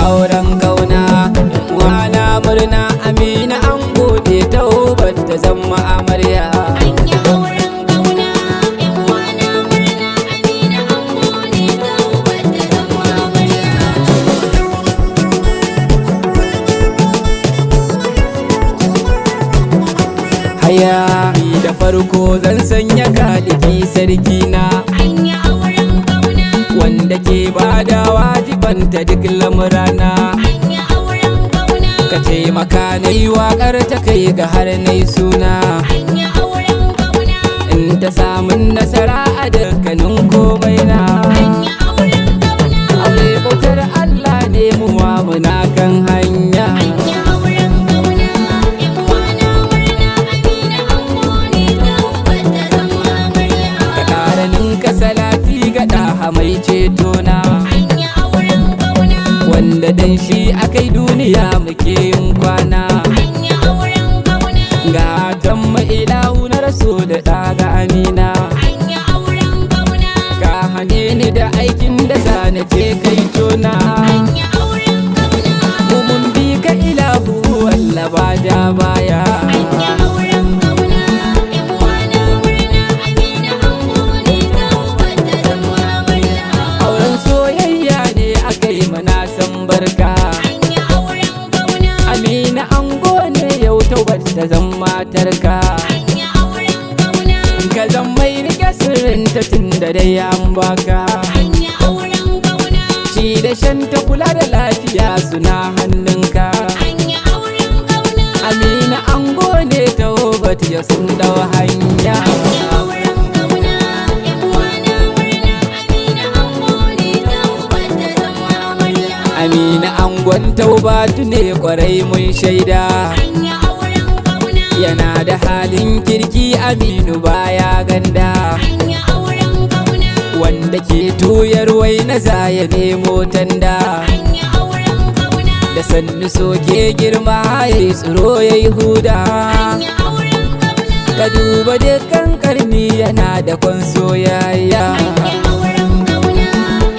Auren kauna, wana murna, Amina an gode taubat ta zama amarya. An yi auren kauna, ‘yan uwana murna, Amina ango ne taubat ta zama amarya. Haya ni da farko zan sanya kaliki sarki na, An yi auren kauna, wanda ke bada wajibanta duk lamurana. An yi auren kauna, Ka taimaka na yi waƙar ta kai ga har na yi suna, An yi auren kauna, in ta samun nasara a dukkanin komai na. An yi auren kauna, Aure bautar Allah ne, mu ma muna kan hanya. An yi auren kauna, ‘yan uwana murna, Amina ango ne taubat ta zama amarya. Ka ƙara ninka salati ga ɗaha mai ceto na, An yi auren kauna, wanda dan shi akai duniya muke yin kwana. An yi auren kauna, Ga mu ilahu na rasu da ɗaga Amina, An yi auren kauna, ka hane ni da aikin da zane ce kai tona. An yi auren kauna, Mu mun bi ka ilahu walla ba ja baya. An yi auren kauna, ‘yan uwana murna, Amina ango ne taubat ta zama amarya. Auren soyayya ne aka yi mana san barka. An yi auren kauna, Amina ango ne yau taubat ta zama matarka. An yi auren kauna, Ka zan mai rike sirrin ta tun da dai an baka. An yi auren kauna, Ci da shan ta kula da lafiya suna hannunka. An yi auren kauna, Amina ango ne taubat ya sun dau hanya. An yi auren kauna, ‘yan uwana murna, Amina ango ne taubat ta zama amarya. Amina angon taubatu ne kwarai mun shaida. An yi auren kauna, Yana da halin kirki, Aminu baya ganda. An yi auren kauna, Wanda ke tuyar wai na zaya nemo tanda. An yi auren kauna, Da sannu soke girma ya yi tsiro ya yi huda. An yi auren kauna, Ka duba dukkan karni yana da kwan soyayya. An yi auren kauna,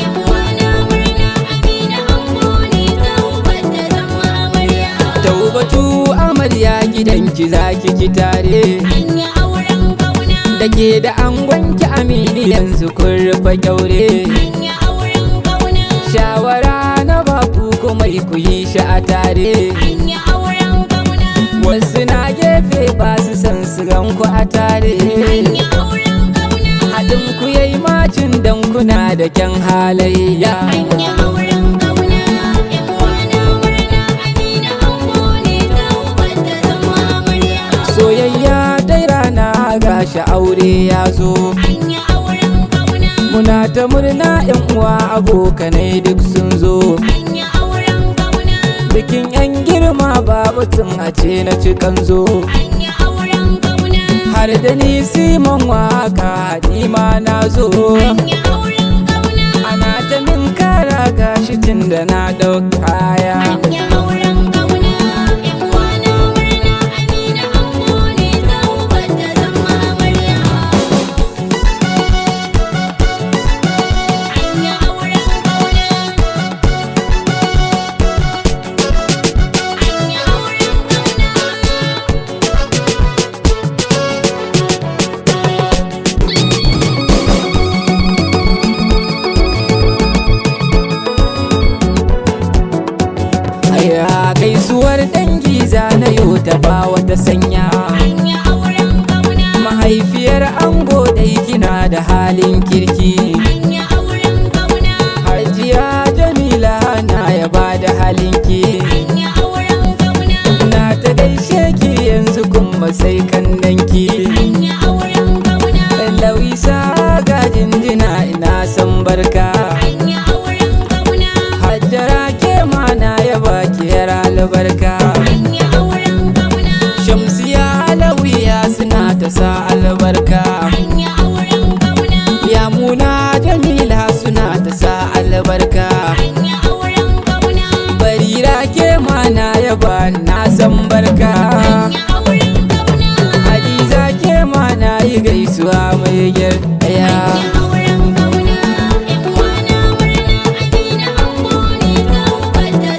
‘yan uwana murna, Amina ango ne taubat ta zama amarya. Taubatu amarya gidanki zaki ki tare, An yi auren kauna, da ke da angonki Aminu yanzu kun rufe kyaure. An yi auren kauna, Shawara na baku kuma ku yi shi a tare. An yi auren kauna, Wasu na gefe ba su san su gan ku a tare. An yi auren kauna, Haɗin ku yayi macin dan kuna da kyan halayya. An yi auren kauna, ‘yan uwana murna, Amina ango ne taubat ta zama amarya. Soyayya dai rana gashi aure ya zo. An yi auren kauna, Muna ta murna yan uwa abokanai duk sun zo. An yi auren kauna, Bikin yan girma babu tun a ce na ci kanzo. An yi auren kauna, Har da ni Simon waka ni ma na zo. An yi auren kauna, Ana ta min kara gashi tun da na ɗau kaya. An yi auren kauna, ‘yan uwana murna, Amina ango ne taubat ta zama amarya. An yi auren kauna, An yi auren kauna. Aya gaisuwar dangi za na yo ta ba wata sanya. An yi auren kauna, Mahaifiyar ango dai kina da halin kirki. An yi auren kauna, Hajiya Jamila na yaba da halinki. An yi auren kauna, Na ta gaishe ki yanzu kuma sai kannanki. An yi auren kauna, Lawisa ga jinjina ina san barka. An yi auren kauna, Hajjara ke ma na yaba ki yar albarka. An yi auren kauna, Shamsiya Alawiya suna ta sa albarka. An yi auren kauna, Yamuna Jamila suna ta sa albarka. An yi auren kauna, Barira ke ma na yaba na san barka. An yi auren kauna, Hadiza ke ma na yi gaisuwa mai girya. An yi auren kauna, ‘yan uwana murna, Amina ango ne taubat ta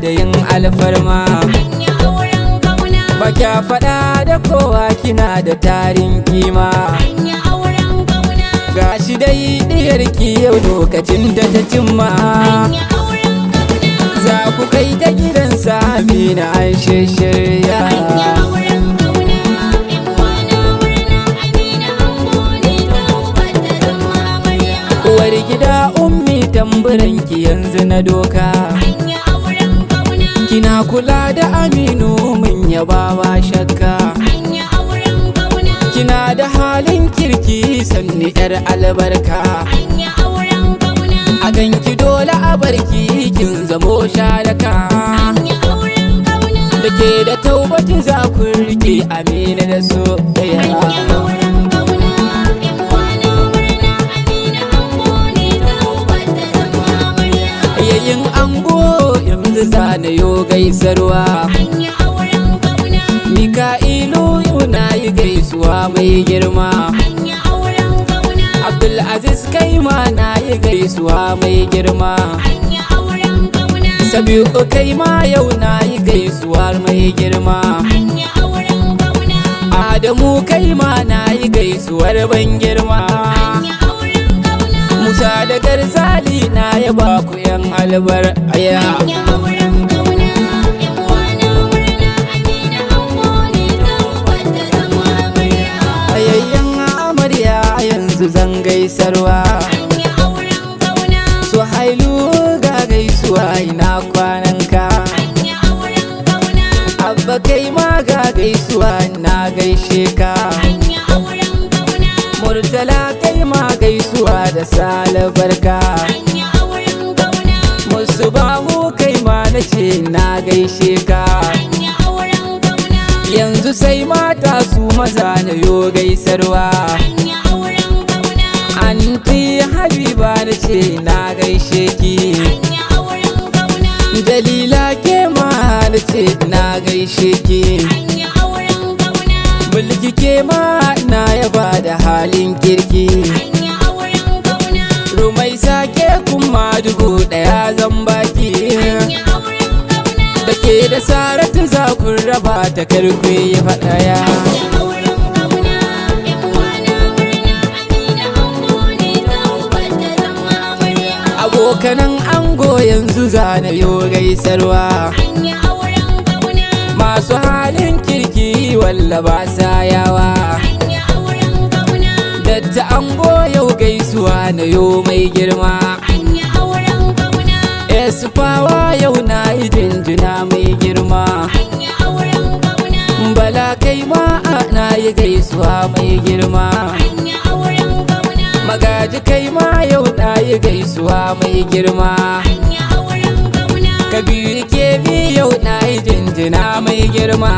da yin alfarma. An yi auren kauna. Ba kya faɗa da kowa, kina da tarin kima. An yi auren kauna. Gashi dai diyarki yau lokacin da ta cimma. An yi auren kauna. Za ku kai ta gidan Amina an shirya. An yi auren kauna. ‘Yan uwana murna, Amina ango ne taubat ta zama amarya. Uwar gida Ummi, tamburanki yanzu na doka. An yi auren kauna. Kina kula da Aminu, mun yaba ba shakka. An yi auren kauna. Kina da halin kirki, sanni yar albarka. An yi auren kauna. A ganki dole a barki, kin zamo sharaka. An yi auren kauna. Da ke da Taubati za ku rike Amina da An soyayya. yi auren kauna. ‘Yan uwana murna, Amina ango ne taubat ta zama amarya. Yayin ango yanzu zana yo gaisarwa. An yi auren kauna. Mika'ilu, yau na yi gaisuwa mai girma. An yi auren kauna. Abdulaziz, kai ma na yi gaisuwa mai girma. An yi auren kauna. Sabi'u, kai ma yau na yi gaisuwa mai girma. An yi auren kauna. Adamu, kai ma na yi gaisuwar ban girma. An yi auren kauna. Musa da Garzali, na yaba ku yan albar aya. An yi auren kauna. ‘Yan uwana murna, Amina ango ne taubat ta zama amarya. Ayayyan amarya yanzu zan gaisarwa. An yi auren kauna. Suhailu, ga gaisuwa, ina kwananka. An yi auren kauna. Abba, kai ma ga gaisuwa, na gaishe ka. An yi auren kauna. Murtala, kai ma gaisuwa da salabarka. An yi auren kauna. Musu bahu, kai ma na ce na gaishe ka. An yi auren kauna. Yanzu sai mata, su maza na yo gaisarwa. An yi auren kauna. Anti Habiba, na ce na gaishe ki. An yi auren kauna. Dalila, ke ma na ce na gaishe ki. An yi auren kauna. Bulki, ke ma na yaba da halin kirki. An yi auren kauna. Rumaisa, ke kuma 1000 zan baki. An yi auren kauna. Da ke da Saratu za ku raba ta, karku yi faɗaya. An yi auren kauna. ‘Yan uwana murna, Amina ango ne taubat ta zama amarya. Abokanan ango yanzu zana yo gaisarwa. An yi auren kauna. Masu halin kirki walla ba sa yawa. An yi auren kauna. Datta ango, yau gaisuwa na yo mai girma. An yi auren kauna. Esfawa, yau na yi jinjina mai girma. An yi auren kauna. Bala, kai ma na yi gaisuwa mai girma. An yi auren kauna. Magaji, kai ma yau na yi gaisuwa mai girma. An yi auren kauna. Kabiru Kebi, yau na yi jinjina mai girma.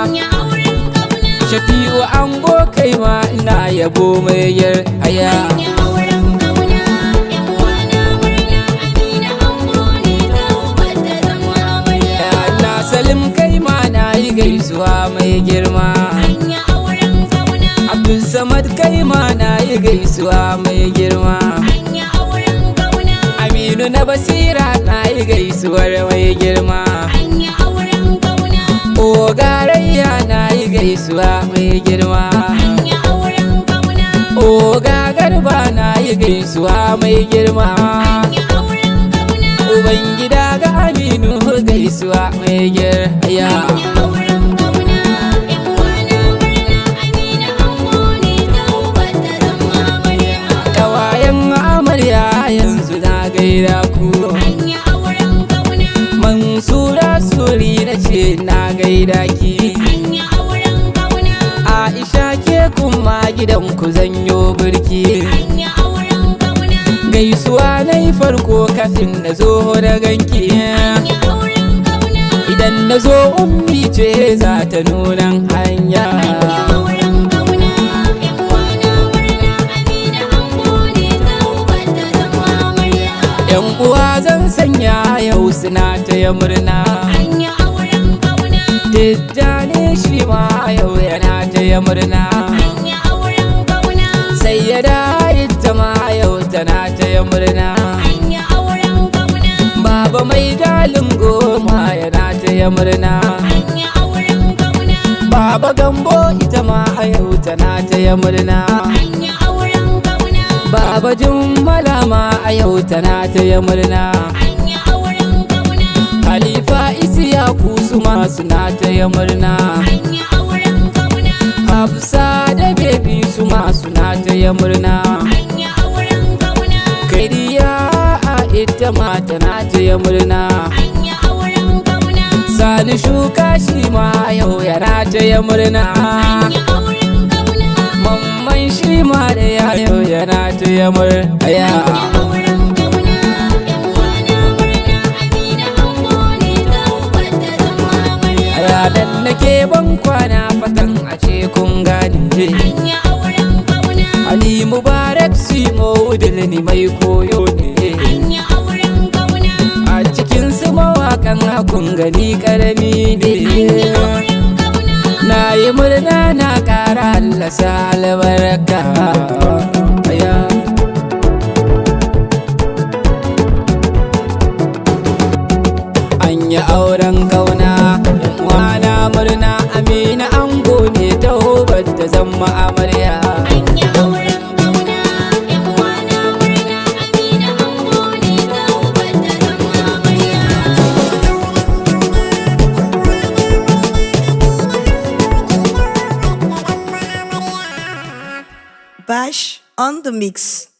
An yi auren kauna. Shafi'u ango, kai ma ina yabo mai haya. An yi auren kauna. ‘Yan uwana murna, Amina ango ne taubat ta zama amarya. Na Salim, kai ma na yi gaisuwa mai girma. An yi auren kauna. Abdul Samad, kai ma na yi gaisuwa mai girma. An yi auren kauna. Aminu na Basira, na yi gaisuwar mai girma. An yi auren kauna. Ogarayya, na yi gaisuwa mai girma. An yi auren kauna. Oga Garba, na yi gaisuwa mai girma. An yi auren kauna. Ubangida ga Aminu, gaisuwa mai girma. An yi auren kauna. ‘Yan uwana murna, Amina ango ne taubat ta zama amarya. Kawayen amarya yanzu na gaida ku. An yi auren kauna. Mansura Suri, na ce na gaida ki. An yi auren kauna. Aisha, ke kuma gidanku zanyo birki. An yi auren kauna. Gaisuwa na yi farko kafin na zo da ganki. An yi auren kauna. Idan na zo, Ummi ce za ta nunan hanya. An yi auren kauna. ‘Yan uwana murna, Amina ango ne taubat ta zama amarya. Yan uwa zan sanya yau suna taya murna. An yi auren kauna. Tijjani shi ma yau yana taya murna. An yi auren kauna. Sayyada ita ma yau tana taya murna. An yi auren kauna. Baba mai dalin goma. taya murna. An yi auren kauna. Baba Gambo ita ma a yau tana taya murna. An yi auren kauna. Baba Jummala ma a yau tana taya murna. An yi auren kauna. Halifa Isiyaku su ma suna taya murna. An yi auren kauna. Hafsa da Bebi su ma suna taya murna. An yi auren kauna. Kariya a ita ma tana taya murna. An yi auren kauna. Sani Shuka shi ma yau yana taya murna. An yi auren kauna. Mamman shi ma da yau yana taya murna. An yi auren kauna. Yan uwana murna, Amina ango ne taubat ta zama amarya. Ranar nake ban kwana fatan a ce kun gane. An yi auren kauna. Ali Mubarak Simo Wudil ni mai koyo ne. An yi auren kauna. A cikin su mawakan hakun gani karami ne. An yi auren kauna. Na yi murna na kara Allah sa albarka. Aya. An yi auren kauna, wana murna, Amina ango ne taubat ta zama amarya. An yi auren kauna. Yan uwana murna, Amina ango ne taubat ta zama amarya. Bash on the mix.